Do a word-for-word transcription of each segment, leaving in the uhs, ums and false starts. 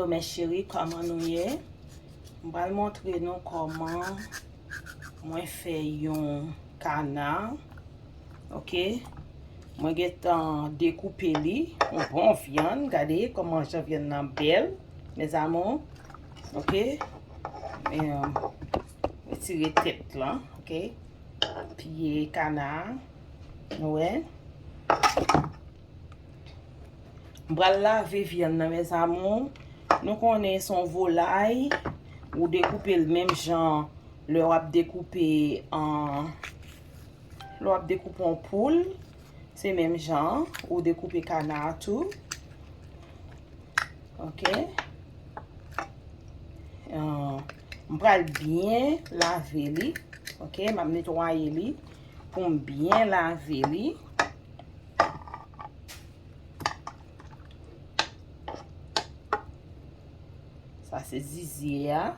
Mes chéris, kòman nou ye? M pral montre nou kòman mwen fè yon kana. Ok. Mwen gentan dekoupe li. Yon bon vyann. Gade kòman jan vyann nan bèl, mes amours. Ok. Em, retire tèt lan. Ok. Pye kana. Nou wè. M pral lave vyann nan, mes amours. Nou konnen se yon volay, ou dekoupe l menm jan lè w ap dekoupe an, lè w ap dekoupe yon poul, se menm jan ou dekoupe kana tou. Ok. Ah, m pral byen lave li. Ok, m ap netwaye li pou m byen lave li. Sa se zizye a.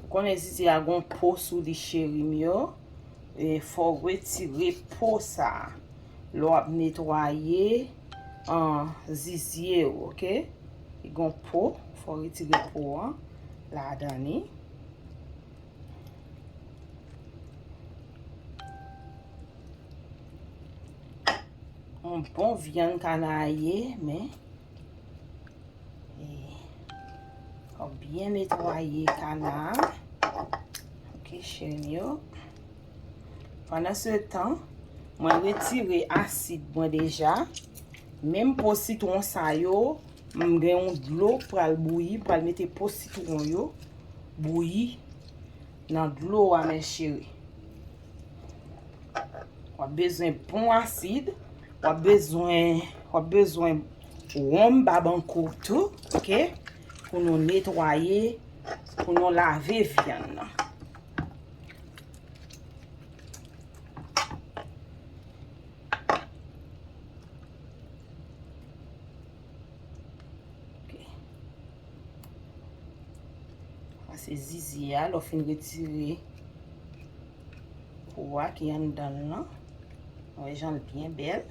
Ou konnen zizye a gon po sou li, cheri m yo. E fò w retire po sa a lè w ap netwaye, an, zizye w, ok? Li gon po, fò w retire po an ladan li. Yon bon vyann kana ye, men, e, fò byen netwaye kana a. Ok, cheri m yo. Pandan se tan, mwen retire asid mwen deja. Menm po sitwon sa yo, m gen yon dlo pral bouyi, pral mete po sitwon yo bouyi nan dlo a, mes chéris. W ap bezwen bon asid, w ap bezwen, w ap bezwen wonm babankou tou, ok? Pou nou netwaye, pou nou lave vyann nan. Ok. Sa se zizye a, lè w fin retire po a ki anndan l lan. Wè jan l byen bèl.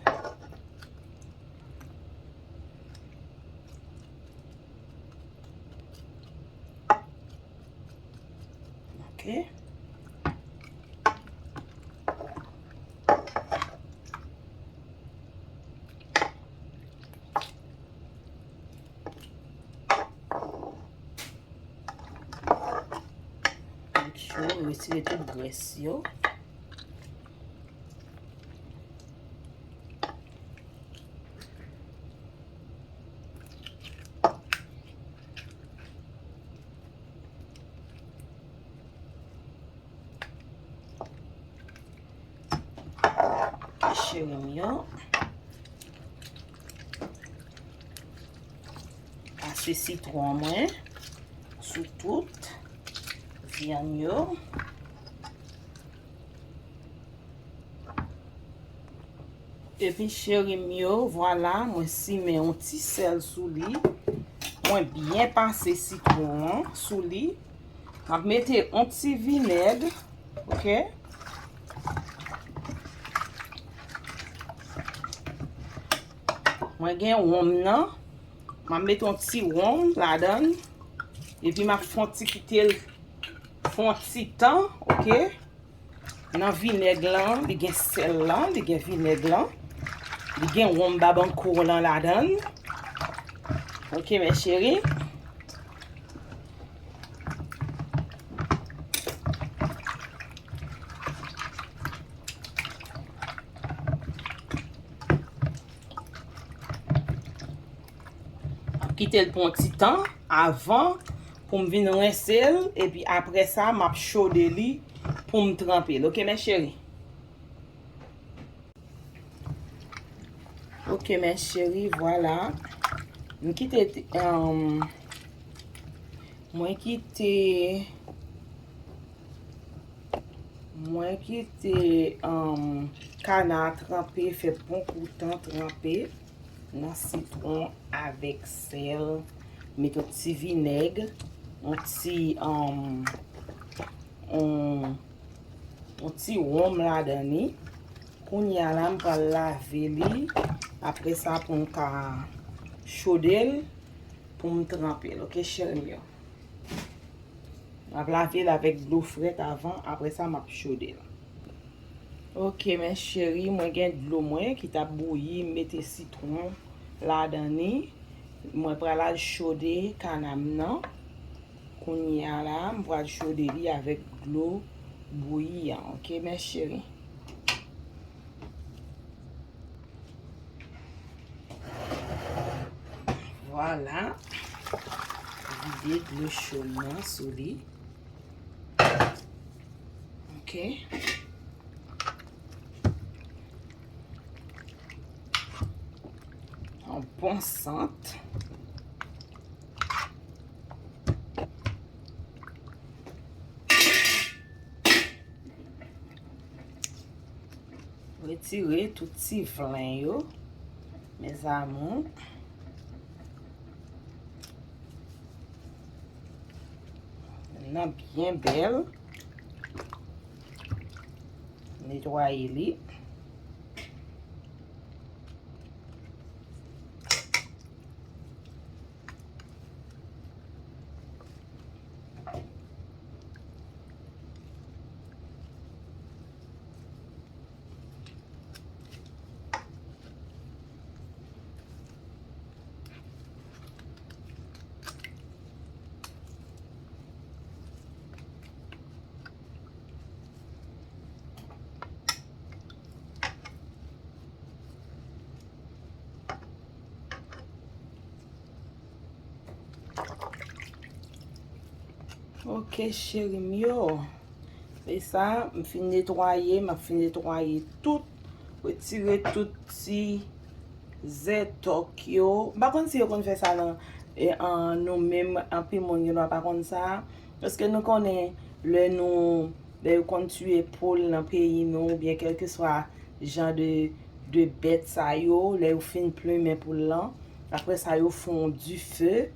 Ok. Make sure w retire tout grès yo. Cheri m yo. Pase sitwon mwen sou tout vyann yo. Epi cheri m yo, vwala, mwen simen yon ti sèl sou li. Mwen byen pase sitwon an sou li. M ap mete yon ti vinèg, ok? Mwen gen wonm nan. M ap mete yon ti wonm ladan l. Epi m ap fè yon ti kite l fè yon ti tan, ok? Nan vinèg lan, li gen sèl lan, li gen vinèg lan, li gen wonm babankou lan ladan l. Ok, mes chéris. M ap kite l pou yon ti tan avan pou m vin rense l, epi apre sa, m ap chode li pou m tranpe l. Ok, mes chéris? Ok, mes chéris, vwala. M kite, um, mwen kite, mwen kite, um, kana a tranpe, fè bon kou tan tranpe nan sitwon avèk sèl. Met yon ti vinèg, yon ti, um, yon, yon ti wonm ladan li. Kounye a la, m pral lave li. Apre sa, pou m ka chode l. pou m tranpe l, oke, cheri m yo? M ap lave l avèk dlo frèt avan, apre sa, m ap chode l. Oke, mes chéris, mwen gen dlo mwen ki t ap bouyi, m mete sitwon ladan li. Mwen pral al chode kana m nan. Kounye a la, m pral chode li avèk dlo bouyi an, oke, mes chéris? Vwala. Vide dlo cho m nan sou li. Oke. Yon bon sant. Retire tout ti vlen yo, mes amours. Vlen nan byen bèl. Netwaye li. Oke, cheri m yo. E sa, m fin netwaye, m ap fin netwaye tout. Retire tout ti zètòk yo. M pa konn si yo konn fè sa nan, e, an, nou menm, anpil moun gen dwa pa konn sa. Paske nou konnen lè nou, lè yo konn tiye poul nan peyi nou, oubyen kèlkeswa jan de, de bèt sa yo, lè yo fin plimen poul lan, apre sa yo fè yon dife,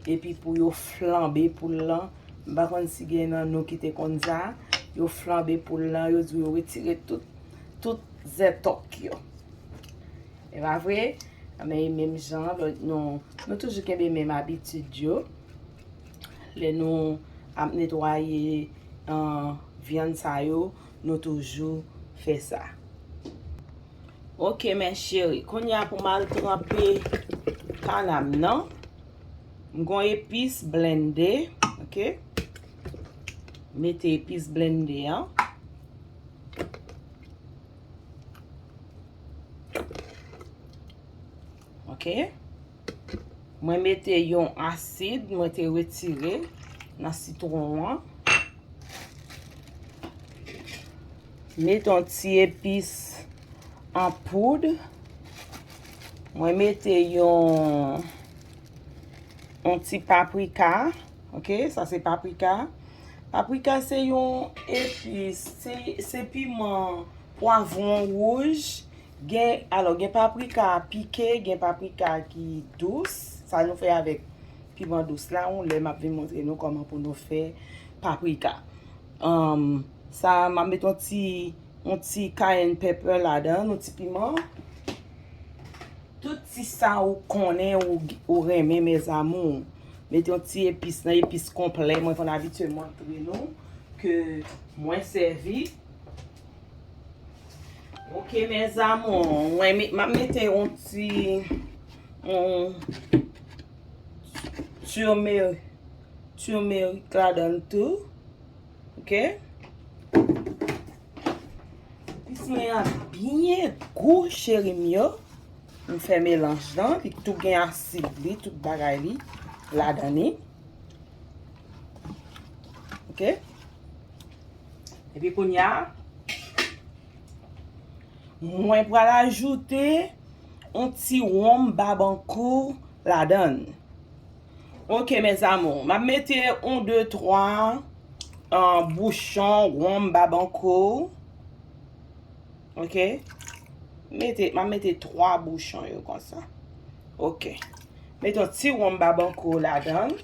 epi pou yo flanbe poul lan. M pa konn si gen nan nou ki te konn sa, yo flanbe poul lan, yo di yo retire tout, tout zètòk yo. E pa vre? Men e menm jan, lòt nou, nou toujou kenbe menm abitid yo. Lè nou ap netwaye, an, vyann sa yo, nou toujou fè sa. Oke, mes chéris, kounye a pou m al tranpe kana m nan. M gon epis blende, oke? Mete epis blende an. Oke? Mwen mete yon asid, mwen te retire nan sitwon an. Mete yon ti epis an poud. Mwen mete yon, yon ti paprika. Oke, sa se paprika. Paprika se yon epis, se, se piman pwavwon wouj. Gen, alò, gen paprika pike, gen paprika ki dous. Sa nou fè avèk piman dous la, yon lè m ap vin montre nou kòman pou nou fè paprika. Anm, sa, m ap met yon ti, yon ti cayenne pepper ladan, yon ti piman. Tout ti sa ou konnen, ou, ou renmen, mes amours. Met yon ti epis nan, epis konplè. Mwen konn abitye montre nou ke mwen sèvi. Oke, mes amours, mwen me-, m ap mete yon ti, yon turmeric, turmeric ladan l tou. Oke? Epis mwen an byen gou, cheri m yo. M fè melanj lan, li tou gen asid li, tout bagay li ladan li. Oke? Epi kounye a, mwen pral ajoute yon ti wonm Babankou ladan l. Oke, mes amours, m ap mete yon, de, twa, ah, bouchon wonm Babankou. Oke? Mete, m ap mete twa bouchon yo konsa. Oke. Mete yon ti wonm Babankou ladan l.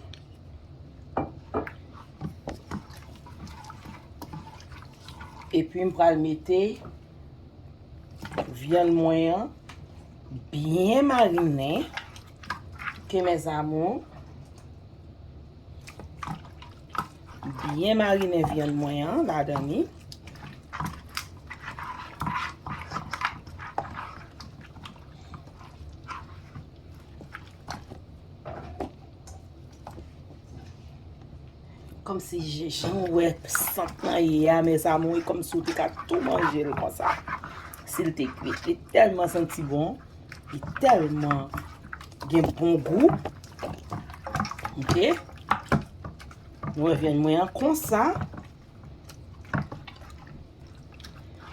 Epi m pral mete vyann mwen an byen marinen. Oke, mes amours. Byen marinen vyann mwen an ladan li. Kòmsi jan w wè sant lan ye a, mes amours, e kòmsi w te ka tou manje l konsa. Si l te kwit, li tèlman santi bon, li tèlman gen bon gou. Ok. Nou wè vyann mwen an konsa.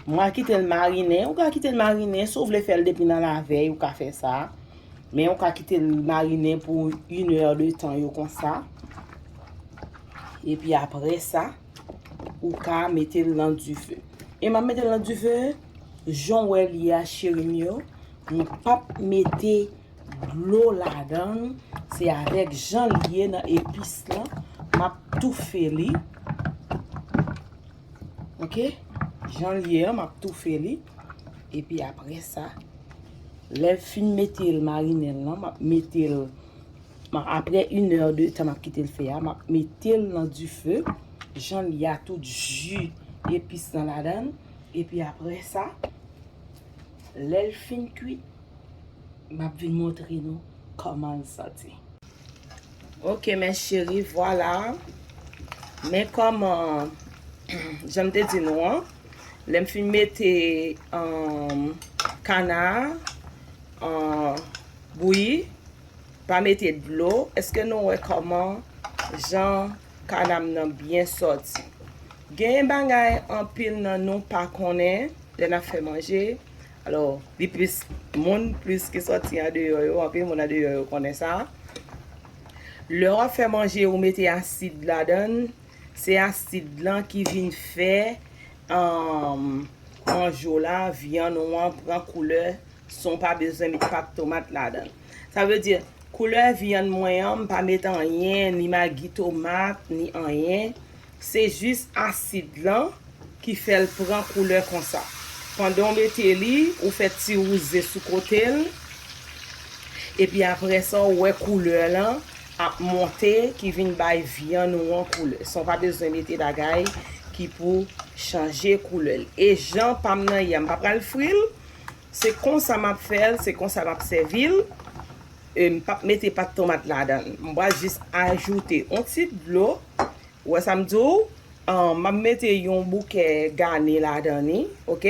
Mwen kite l marinen, ou ka kite l marinen, si w vle fè l depi nan lavèy, ou ka fè sa. Men ou ka kite l marinen pou inè de tan yo konsa. Epi apre sa, ou ka mete l nan dife. E m ap mete l nan dife, jan w wè l ye a, cheri m yo. M p ap mete dlo ladan l. Se avèk jan l ye nan epis lan, m ap toufe li. Ok? Jan l ye an, m ap toufe li. Epi apre sa, lè l fin mete l marinen l lan, m ap mete l, m ap, apre inè de tan m ap kite l fè a, m ap mete l nan dife. Jan l ye a, tout ji epis lan ladan l. Epi apre sa, lè l fin kwit, m ap vin montre nou kòman l santi. Ok, mes chéris, vwala. Men kòman, jan m te di nou an, lè m fin mete, um, kana, um, bouyi, pa mete dlo. Èske nou wè kòman jan kana m nan byen sòti? Gen bagay anpil nan nou pa konnen lè n ap fè manje. Alò, li plis, moun plis ki sòti andeyò yo, anpil moun andeyò yo konnen sa. Lè w ap fè manje, ou mete asid ladan l, se asid lan ki vin fè, um, manje w la, vyann ou an pran koulè san w pa bezwen met pat tomat ladan l. Sa vle di, koulè vyann mwen an, m pa met anyen, ni magi tomat, ni anyen. Se jis asid lan ki fè l pran koulè konsa. Pandan w mete li, ou fè ti wouze sou kote l. Epi apre sa, ou wè koulè lan ap monte, ki vin bay vyann ou an koulè. San w pa bezwen mete bagay ki pou chanje koulè l. E jan pa m nan ye a, m pa pral fri l. Se konsa m ap fè l, se konsa m ap sèvi l. E m p ap mete pat tomat ladan l. M pral jis ajoute yon ti dlo. Ou wè sa m di w? An, m ap mete yon bouke gane ladan li, ok?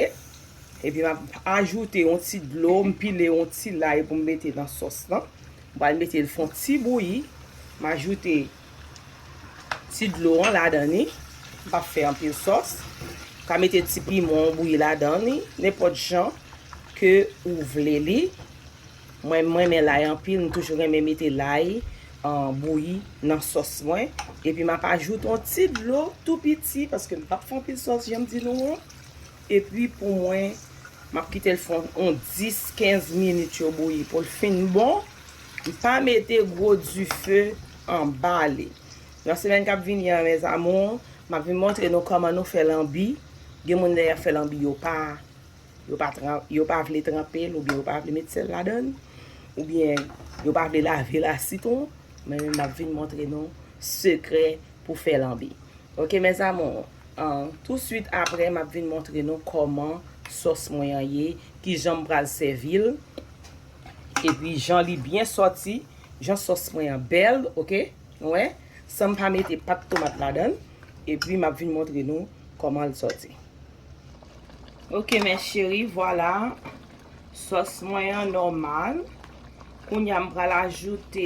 Epi m ap ajoute yon ti dlo, m pile yon ti lay pou m mete nan sòs lan. M pral mete l fè yon ti bouyi. M ajoute ti dlo an ladan li. M p ap fè anpil sòs. Ou ka mete ti piman w bouyi ladan li, nenpòt jan ke ou vle li. Mwen, m renmen lay anpil, m toujou renmen mete lay, an, bouyi nan sòs mwen. Epi m ap ajoute yon ti dlo tou piti, paske m p ap fè anpil sòs, jan m di nou an. Epi pou mwen, m ap kite l fè yon dis, kenz minit yo bouyi pou l fin bon. M pa mete gwo dife anba li. Nan semèn k ap vini an, mes amours, m ap vin montre nou kòman nou fè lanbi. Gen moun lè y ap fè lanbi, yo pa, yo pa tran-, yo pa vle tranpe l, oubyen yo pa vle met sèl ladan l, oubyen yo pa vle lave lasitwon. Men m ap vin montre nou sekrè pou fè lanbi. Ok, mes amours, an, touswit apre, m ap vin montre nou kòman sòs mwen an ye, kijan m pral sèvi l, epi jan li byen sòti, jan sòs mwen an bèl, ok? Ou wè? San m pa mete pat tomat ladan l, epi m ap vin montre nou kòman l sòti. Ok, mes chéris, vwala. Sòs mwen an nòmal. Kounye a, m pral ajoute,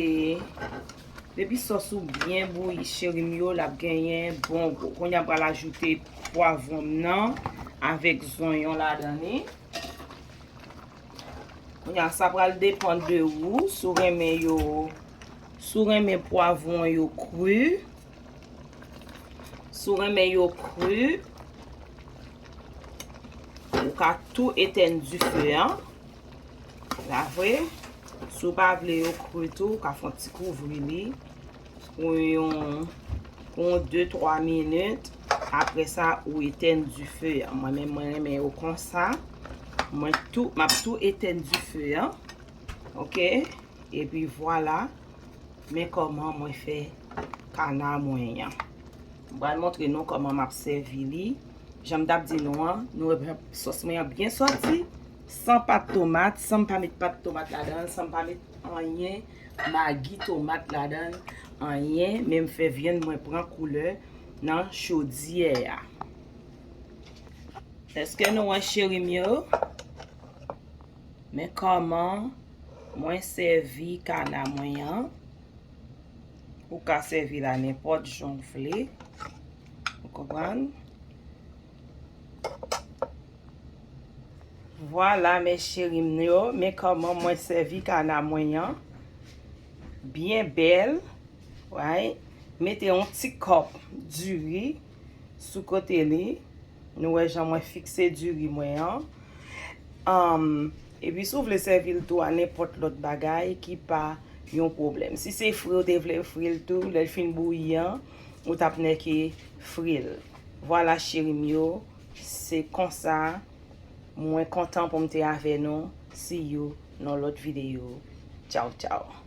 depi sòs ou byen bouyi, cheri m yo, l ap genyen bon gou. Kounye a, m pral ajoute pwavwon m nan avèk zonyon ladan li. Kounye a, sa pral depann de ou, si w renmen yo, si w renmen pwavwon yo kri. Si w renmen yo kri, ou ka tou etèn dife an. La vre, si w pa vle yo kri tou, ou ka fè yon ti kouvri li pou yon, pou yon de, twa minit. Apre sa, ou etèn dife an. Mwen menm, mwen renmen yo konsa. Mwen tou, m ap tou etèn dife an. Ok? Epi vwala. Men kòman mwen fè kana mwen an. M pral montre nou kòman m ap sèvi li. Jan m t ap di nou an, nou wè sòs mwen an byen sòti. San pat tomat, san m pa met pat tomat ladan l, san m pa met anyen, magi tomat ladan l, anyen, men m fè vyann mwen pran koulè nan chodyè a. Èske nou wè cheri m yo? Men kòman mwen sèvi kana mwen an. Ou ka sèvi la nenpòt jan w vle. Ou konprann? Vwala, men cheri m yo, men kòman mwen sèvi kana mwen an. Byen bèl. Right? Mete yon ti kòp diri sou kote li. Nou wè jan mwen fikse diri mwen an. Um, epi si w vle sèvi l tou a nenpòt lòt bagay ki pa yon pwoblèm. Si se fri w te vle fri l tou, lè l fin bouyi an, ou t ap nèke fri l. Vwala cheri m yo, se konsa mwen kontan pou m te avè nou. See you nan lòt videyo. Tchaw, tchaw.